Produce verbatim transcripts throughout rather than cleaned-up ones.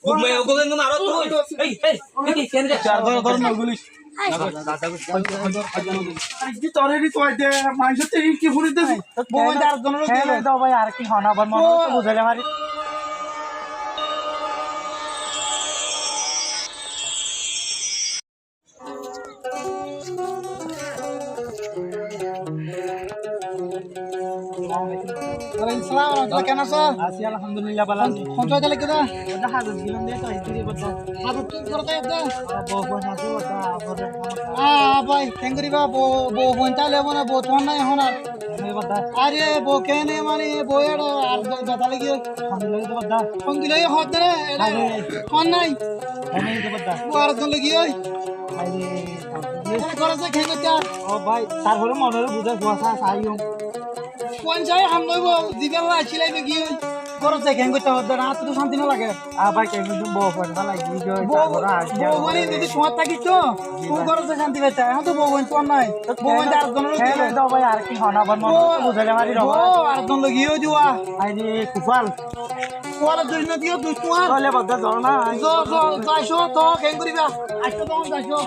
Gumai ogule nú maro tui. Ei, ei, ei, ei, kene de? Ar dor, dor, no gulis. Aijja tore ri tui de, manúcor te ki furi de? Bou de ar zon loi de. Bái, ar ki hona, abar mone buzai fari. ওয়ালাইকুম সালাম, কে আছো? আছি, আলহামদুলিল্লাহ, ভালা আছি। কোন জাগা থাকি? ওটা হাজত গেলাম দে, তো এই দিকে বলতে। হাজত কি করতে যাইতে? আ, বউ বইন আছে, ওটা, আ, ভাই, কেন করিবা? বউ, বউ বইন তাহলে মনে হয় বউ তোমার নাই এখন আর। আরে, বউ কেনে মানে, বউ এটা আর দ-, দাদা লাগি ওই। সঙ্গী লাগি তো বাদ দা। সঙ্গী লাগি হতে রে, এটা আরে। ফোন নাই। ফোন নাই তো বাদ দা। বউ আর একজন লাগি ওই। আরে, এ করে যে খেয়ে করতে আর। ও ভাই, তারপরে মনে হলো বুঝে বসা, সাইও। কোন যায় হাম লইব, দিবেন না, সিলাই বেগি ওই। করে যে খেয়ে করতে হতে না, তো শান্তি না লাগে। আ, ভাই, কেন কিন্তু বউ ফোন না লাগি, যে ওই বউ, তারপরে আর কি বউ আর বলে বলে। যদি তোমার থাকিস তো, জি তুমি ভাই। করে যে শান্তি পেতে, এখন তো বউ বইন তোমার নাই। তো বউ বইন কেন? আর একজন রয়েছে। কেন তো ভাই, আর কি হন, আবার মনে হচ্ছে বুঝাইলে মারি রবা। বউ আর একজন লগিয়ে দিবা। আরে, কুফাল। ওরা দুই না দিও, দুই তোমার। তাহলে বাদ দে, ধরো না। যাও, যাও, যাইছো, তো কেন করিবা? আইছো তখন যাইছো।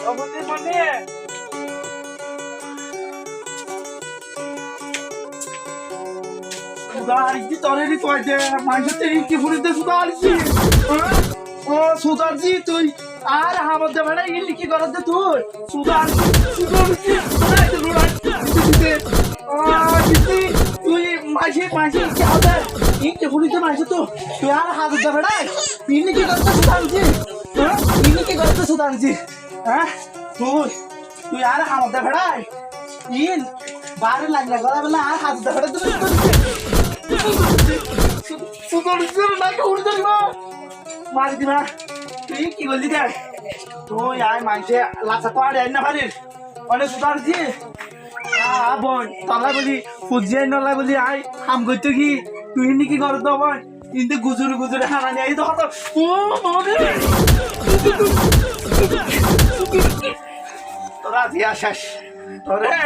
ও, বুঝতে পারলে? Sudarji, tore ri tui de, manúcor te ki furi de Sudarji? Há? Ó, Sudarji, tui añáre hamot de beçá, iín ki goródde tui? Sudarji, Sudarji, Sudarji, Sudarji. Ó, tui, tui, manúcor, manúcor ki hoó de? Iín ki furi de manúcor tui? Tui añáre hamot de beçá, iín ki goródde Sudarji? Há? Iín ki goródde Sudarji? Há? Tui, tui añáre hamot de beçá. Iín, baáre lainga gola bela, añár hamot de beçá, tui, tui, tui, tui, tui, tui, tui, tui, mari diba. Tui ki goillí de? Tui, añí maincé lasa tuáñre ain no farir. One Sudarji. A, a, boin, tolla buli, fuzzi ain nolla buli, añí ham goittó ki? Tui indi ki goródde boin? Indi guzuri guzuri hanani aiyé de hotá. Ó, mama re! Tora aziya cec. Tore,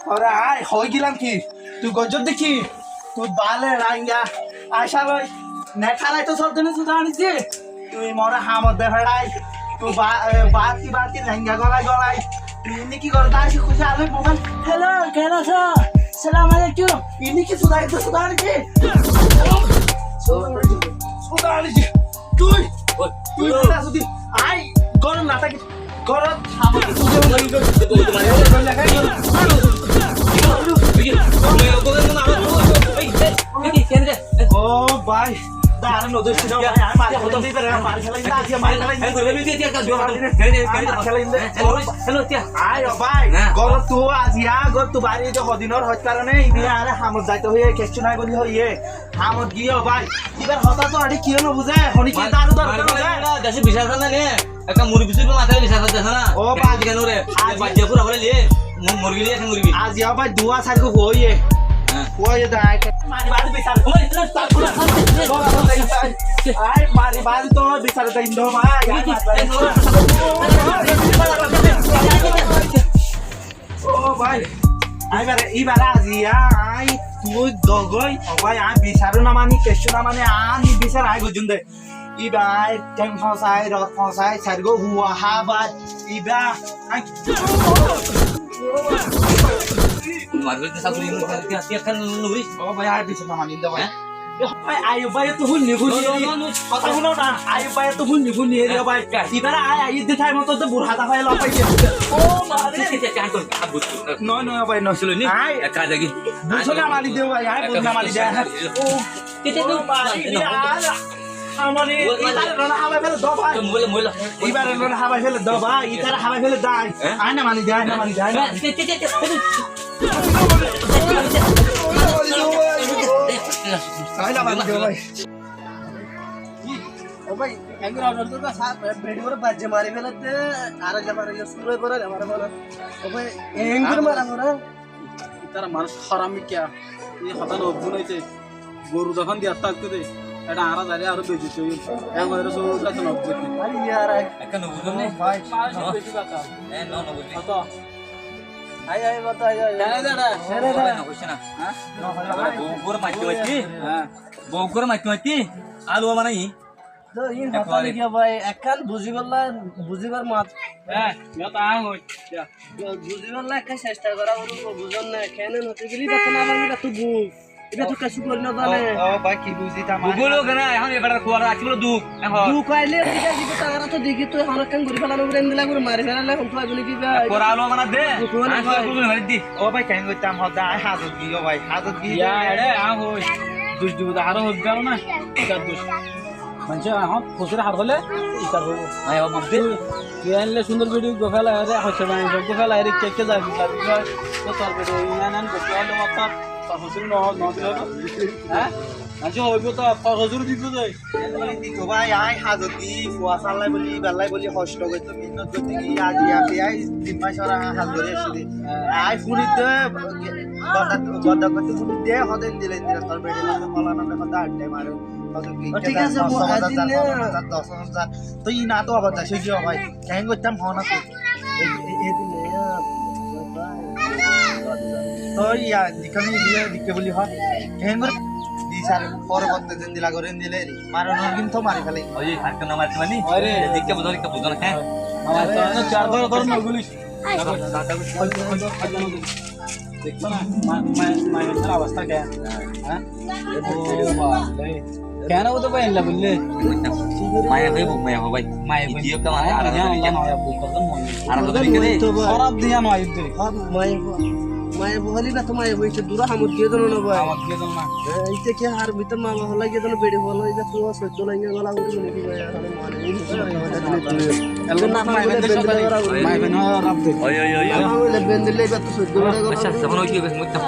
tore añí hoi gilam ki? Tui goijjós de ki? Tui bale ranga. Aca loi. Nekalai to sodde ne suda anisi. Tui more hamot de ferai. Tui ba-, e, bati bati ranga golai golai. Tui indi ki goródde? Aci kuci aloi mobail. Hello, kemon aso? Salam alaikum. Indi ki suda, indi suda anisi. Suda anisi. Tui, tui, tui suda anisi. Añí gorom na taki. Gorot hamot de suda anisi. Ó bái, dara no dóri, no bái, añí mari felaiyum de, mari felaiyum de, aijja mari felaiyum de. Añí mari felaiyum de. Añí, ó bái, gorottu aijja, gorottu bari de hodinor hoit karone, indi añáre hamot zaito hoiye, kessú nai buli hoiye. Hamot giyé ó bái. Ibar hotá to añáre kiyó no buzé, honi ki daru daru no buzé. Dece bic házar na ne? Ekka murubbi suri matá bic házar dese na. Ó bái. Kiyá no re? Aijja bajja fura fura liye, mo-, mori gile ekka murubbi. Aijja ó bái, dua sair gua fua óiye. Há. Fua óiye de, añí mari bari bisar. Añí mari bari to bisar de indo bái. Añí mari bari. Ó bái. Añí ibare, ibare aijja añí tui dogoi. Ó bái, añí bisar no mani, kessú no mani, añí bisar añí goijjum de. Iba añí teng fosai, rot fosai, sair gua fua hábar. Iba añí. Mari bari to sair gua fua hábar. Ó bái, añí bisar no mani de bái. Há? Ó bái, Ayub bái to fúinni fúinni. No, no, no, no. Hotá fúno na. Ayub bái to fúinni fúinni, eri ó bái. Há? Ibare añí, añí de thaim ot de bur hata fai loi faiyé. Ó mare. Añí, no, no, bái, no. Añí. Ekka degi. Buzó na mani de bái, añí buzó na mani de. Ó. Ó bái, ibare. Hamani, itare lona habai fele do bái. Mobail, mobail. Ibare lona habai fele do bái, itare habai fele dai. Há? Añí no mani de, añí no mani de, añí no mani de. Añí no mani de bái. Ó bái, enggor order dór bái, sa-, bedi gore bajje mari fele de, ar ek bar iye suru gore, mari fele. Ó bái, enggor mara gore. Itara manúc haram kiyá? Ei hotá no buzó na ite. Goru zehón diyar tákte de, ete añára zaile aró beci óibo. Ehón ere sóo zaito no buzó. Ekka no buzó ne? Bái, bái, beci kotá. E, no, no buzó. Hotá? Ai, ai, bata, ai, ai. Kene de ere? Kene de ere? Bou gor maitté maitté, bou gor maitté maitté, aluwa banai. Tó, in hotá niki bái, ekkán buzibálla, buzibar mat. Hé, yó to aññí hoóir. Buzibálla ekkán cesta gorá foribo, buzón né, kene notí bili bata na fari, ibá to buk. Ibá to kessú gorí no zane. Ó, ó, bái, ki buzi tamar? Buk óile kene, ehón e beçar kuwar ací bóle duk. Ehón duk aile thík asé, ibá to añára to dekí to, ehón ekkán gorí félano, endilla gorí mari félaile, hon to aibó niki ibá? Kuwar aluwa bana de, duk óile aññí bái. Kuwar mari di. Ó bái, keén goittám, hoó de, aññí házot giyí, ó bái, házot giyí. Yá, ere, aññí hoóir. Duc dibo de, aró hoóir de, aró na. Itar duc. Maincé ehón fosír har hoilé itar hoibo. Maiya baf maf de. Tui, tui añáre cúndor bidi gofá lagá de, hoicce maiya baf gofá lagá de, ke ke zabi zabi goi. Tó tor bidi iman an gofá lagá de, tor fosír no, no dile hoibo. Há? Maincé hoibo tó, tor fosír dibo de. Bóli dito bái, aññí házot di, fua sallai bóli, bellai bóli, hosto goittó, minnot goittó, ki aji aji, aññí tin mac ore aññí házot gorí aiccí de. Aññí fúnit de, gada, gada goittó fúnit de, hodé endilla endilla, tor bedi hodé folana, hodé addá mare. Ó, thík asé, bou, aijja ne. Doc házar, doc házar. Tó iín ato abar dec ói giyé bái. Keén goittám hoó na tó. Ei, ei, ei din ne, ah, bái. Tó iya, dikká ni diye, dikká buli hoó. Keén gorí di sar, fore fore zendilla gorí endilla eri. Maronor gín tó mari félai. Ói, ar keén mari félai ni? Are. Dikká buzó, dikká buzó na, hé? Amar tó na, char bar bar na gulis. Dekto na, ma-, ma-, maiyafúain obostá keén? Há? Ó, baf re. Keén óibo bái, endilla goille? Maiya hoibo, maiya hoibo bái. Maiya hoibo. Ki ekká mane, ar hoibo, ar hoibo. Soraf diya no aiyé de. Há, maiya hoibo. Maiya hoibo hoile na to maiya hoibo, ite dura hamot giyé de no bái. Hamot giyé de no. Há, ite ki ar bútore ma baf hoila giyé de no, bedi hoila giyé de no, soiddo lain gola hoibo niki bái, ar mane. Elgó na maiya bendilla, maiya bendilla, raf de. Ói, ói, ói, ói. Bendilla, ibá to soiddo lain gola. Accá, accá, hono ki hoibo, muittam.